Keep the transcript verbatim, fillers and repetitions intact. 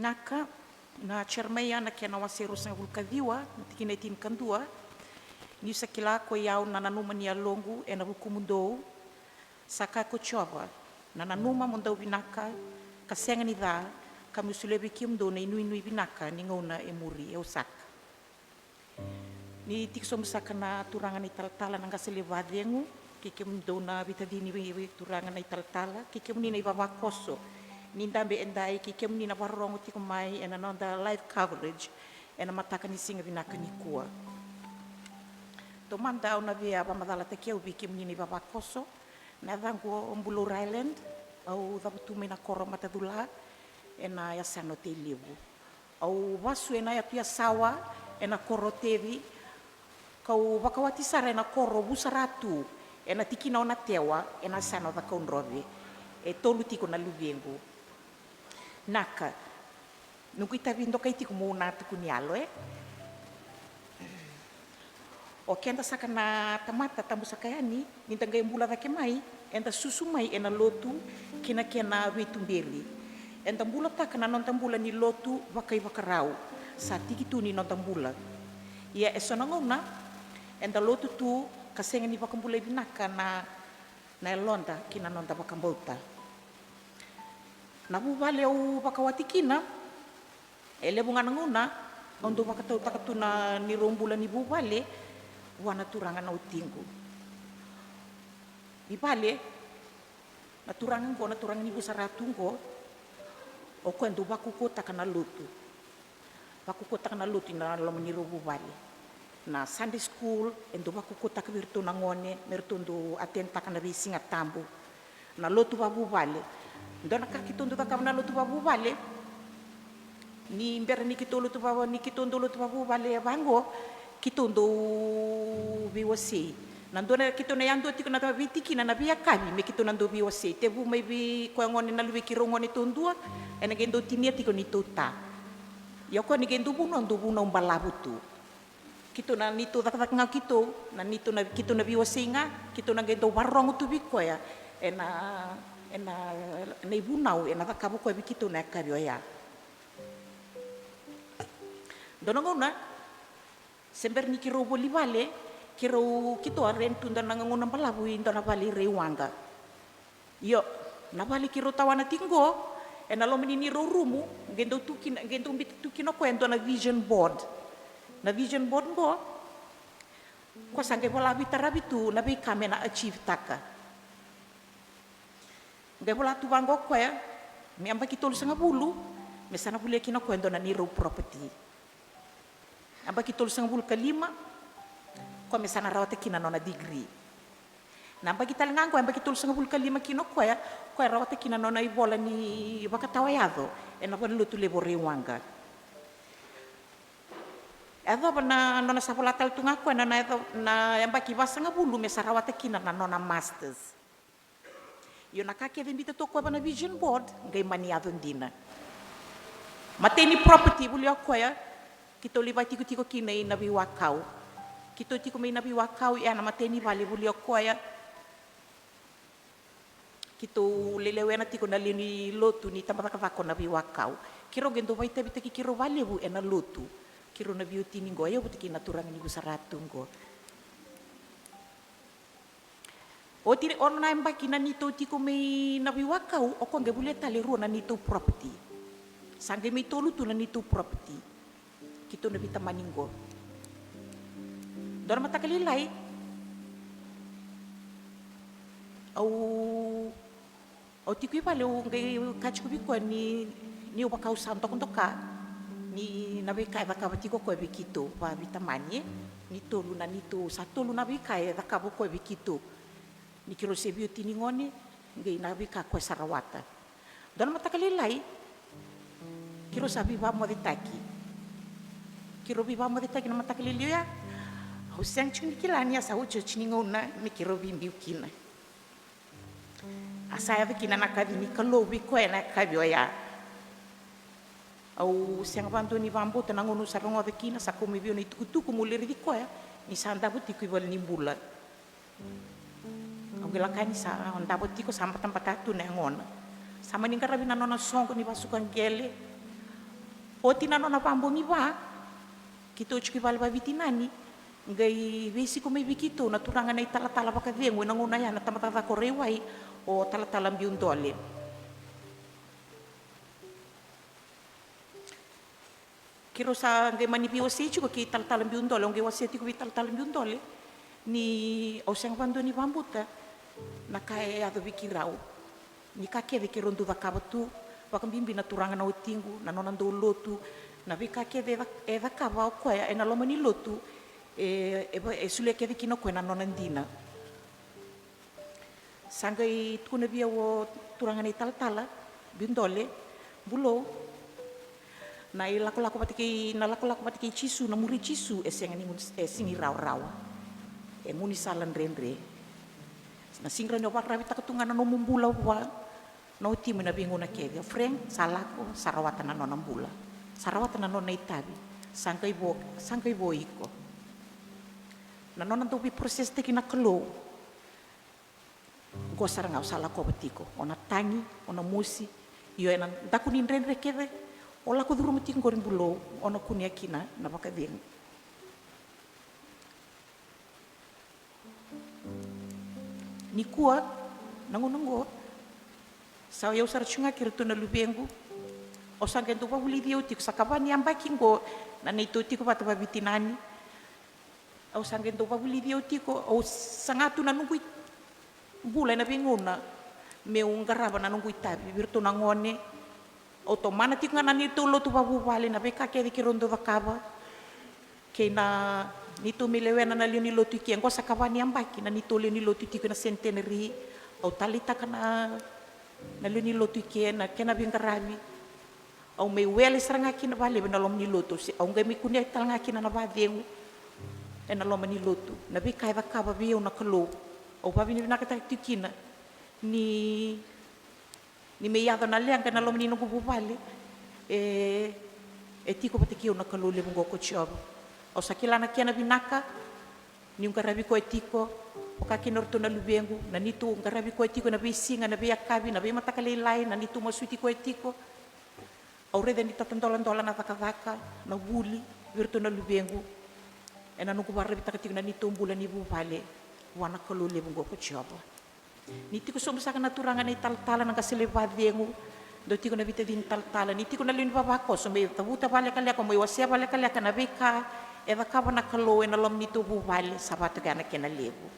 Vinaka. Na Jeremaia na kena wase e ruasagavulu ka ciwa, na tikina e tinikadua. Niu sa kila ko i au na nanuma ni yaloqu ena vukumudou, sa kaya ko Jiova, na nanuma mo dau vinaka ka sega ni ca, ka meu solia vei kemudou na inuinui vinaka ni gauna e muri. E osaka. Ni tiko sobu saka na turaga na italatala, na qase levu vacegu, kei kemudou na veitacini vei, vei turaga na italatala, kei kemuni na ivavakoso ni dabe edai, kei kemuni na vakarorogo tiko mai ena noda live coverage ena mataka ni siga vinaka nikua. Taumada au na via vakamacalataki au vei kemuni na ivavakoso. Na yacaqu o Bulou Ryland, au cavutu mai na koro Matacula ena yasana o Tailevu. Au vasu ena yatu Yasawa ena koro Teci, kau vakawati sara ena koro Vusaratu ena tikina o Natewa ena yasana o Cakaudrove. E tolu tiko na luvequ. Naka, noqu itavi dokai tiko meu na tukuni yalo, e? O keda saka na tamata tabu saka yani, ni da qai bula cake mai, eda susu mai ena lotu kei na kena veituberi. Eda bulataka na noda bula ni lotu vakaivakarau, sa tiki tu ni noda bula. Ia eso na gauna eda lotu tu ka sega ni vakabulai vinaka na, na yaloda kei na noda vakabauta. Na vuvale au vakawati kina, e levu ga na gauna au dau vakatautaka tu na neirau bula ni vuvale vua na turaga na watiqu. Ni vale, na turaga qo, na turaga ni Vusaratu qo, o koya dau vakaukauwataka na lotu. Vakaukauwataka na lotu ina loma ni rau vuvale. Na Sunday school e dau vakaukauwataka vei iratou na gone me ratou dau attend-taka na veisiga tabu. Na lotu vavuvale. Dua na ka keitou dau cakava na lotu vavuvale, ni bera ni keitou lotu vava, ni keitou dau lotu vavuvale vaqo, keitou dau veiwasei. Na dua na keitou na yadua tiko na veitikina na veiyakavi me keitou na dau veiwasei. Tevu mai vei koya gone na luvei keirau gone taudua, ena qai dau tinia tiko neitou ta. Ia o koya ni qai dau vunau, dau vunau balavu tu. Keitou na neitou cakacaka ga keitou, na neitou na, keitou na veiwasei ga, keitou na qai dau vakarorogo tu vei koya ena, ena, na ivunau ena cakava o koya vei keitou na yakavi oya. Dua na gauna, se bera ni keirau voli vale, keirau, keitou a rent tu dua na gauna balavu i dua na vale i Raiwaqa. Io, na vale keirau tawana tiko qo, ena loma ni neirau rumu, qai dau tu kina, qai dau biuta tu kina o koya e dua na vision board. Na vision board qo, ko sa qai vola veitaravi tu na veika me na achieve-taka. Qai vola tu vaqo o koya, me yabaki tolusagavulu, me sa na volia kina o koya e dua na neirau property. Yabaki tolusagavulu ka lima, o koya me sa na rawata kina na nona degree. Na yabaki tale ga qo, yabaki tolusagavulu ka lima kina o koya, o koya rawata kina na nona ivola ni vakatawa yaco ena valenilotu levu o Raiwaqa. Yacova na nona sa vola tale tu ga o koya na, na yaco, na yabaki vasagavulu me sa rawata kina na nona masters. Io, na ka kece e biuta tu o koya va na vision board, qai mani yaco dina. Matai ni property volia o koya, keitou lai vakatikotiko kina i Naveiwakau. Keitou tiko mai Naveiwakau, ia na matai ni vale volia o koya, keitou lai lewena tiko na lewe ni lotu ni tabacakacaka o Naveiwakau. Keirau qai dau vakaitavitaki keirau vakalevu ena lotu. Keirau na veiwatini qo, e yavuta kina na turaga ni Vusaratu qo. Oti, ono na yabaki na neitou tiko mai Naveiwakau, o koya qai volia tale e rua na neitou property. Sa qai mai tolu tu na neitou property. Keitou na veitamani qo. Dua na mataka lailai, au, au tiko i vale, au qai kaya tiko vei koya ni, niu vaka au sa dokadoka ni na veika e cakava tiko o koya vei keitou vakaveitamani, e. Ni tolu na neitou, sa tolu na veika e cakava o koya vei keitou. Ni keirau se veiwatini gone, qai na veika o koya sa rawata. Dua na mataka lailai, keirau sa veivakamocetaki. Keirau veivakamocetaki na mataka lailai oya. Au sega tiko ni kila ni a sa otioti ni gauna me keirau veibiu kina. A sa yaco kina na kaci ni Kalou vei koya na yakavi oya. Au sega vakadua ni vakabauta na gauna au sa rogoca kina, sa kau mai vei au na itukutuku meu lai raici koya ni sa davo tiko i valenibula. Au qai lako yani, sa davo tiko, sa batabata tu na yagona. Sa mani qaravi na nona soqo ni vakasuka qele. Oti na nona vabogi va, keitou tiko i vale vavitinani, qai veisiko mai vei keitou na turaga na italatala vakacegu ena gauna ya na tabacakacaka o Raiwai, o talatala Biudole. Keirau sa qai mani veiwasei tiko kei talatala Biudole, au qai wasea tiko vei talatala Biudole ni au sega vadua ni vabuta na ka e yaco vei keirau. Ni ka kece keirau dau cakava tu, vakabibi na turaga na watiqu, na nona dau lotu, na veika kece e ca-, e cakava o koya ena loma ni lotu, e, e va-, e solia kece kina o koya na nona dina. Sa qai tukuna vei au o turaga na italatala Biudole, Bulou, na ilakolako vata kei, na lakolako vata kei Jisu, na muri Jisu, e sega ni, e sega ni rawarawa. E gaunisala dredre. Na sega ni rawa ni o vakararavitaka tu ga na nomu bula vua na watimu ena veigauna kece. O Frank sa lako, sa rawata na nona bula. Sa rawata na nona itavi. Sa qai vo, sa qai vo iko. Na nona dau veiprocesstaki na Kalou. Qo sara ga au sa lakova tiko, o na tagi, o na mosi, io ena daku ni dredre kece o lako curuma tiko qori Bulou, o na kunea kina na vakacegu. Nikua, na gauna qo, sa o yau sara tiko ga kei iratou na luvequ, au sa qai dau vavulici au tiko, sa kava ni yabaki qo na neitou tiko vata vavitinani. Au sa qai dau vavulici au tiko, au saga tu na noqu i-, bula ena veigauna meu qarava na noqu itavi vei iratou na gone. Au tomana tiko ga na neitou lotu vavuvale, na veika kece keirau dau cakava, kei na neitou mai lewena na lewe ni lotu i ke. Qo sa kava ni yabaki na neitou lewe ni lotu tiko ena Centenary. Au taleitaka na, na lewe ni lotu i ke, na kena veiqaravi. Au mai wele sara ga kina vakalevu ena loma ni lotu, se au qai mai kunea tale ga kina na vakacegu ena loma ni lotu. Na veika e cakava vei au na Kalou, au vakavinavinakataka tiko kina ni, ni mai yaco na leqa ena loma ni noqu vuvale. E, e tiko vata kei au na Kalou levu qo ko Jiova. Au sa kila na kena vinaka, niu qaravi koya tiko, vaka kina o ratou na luvequ, na neitou qaravi koya tiko ena veisiga, na veiyakavi, na veimataka lailai, na neitou masuti koya tiko. Au raica ni tatadoladola na cakacaka, na vuli vei iratou na luvequ. Ena noqu vakararavitaka tiko na neitou bula ni vuvale vua na Kalou levu qo ko Jiova. Ni tiko sobu saka na turaga na italatala, na qase levu vakacegu, dau tiko na veitacini talatala, ni tiko na lewe ni vavakoso, mai cavuta vakalekaleka, mai wasea vakalekaleka na veika e cakava na Kalou ena loma ni neitou vuvale, sa vakatoka na kena levu.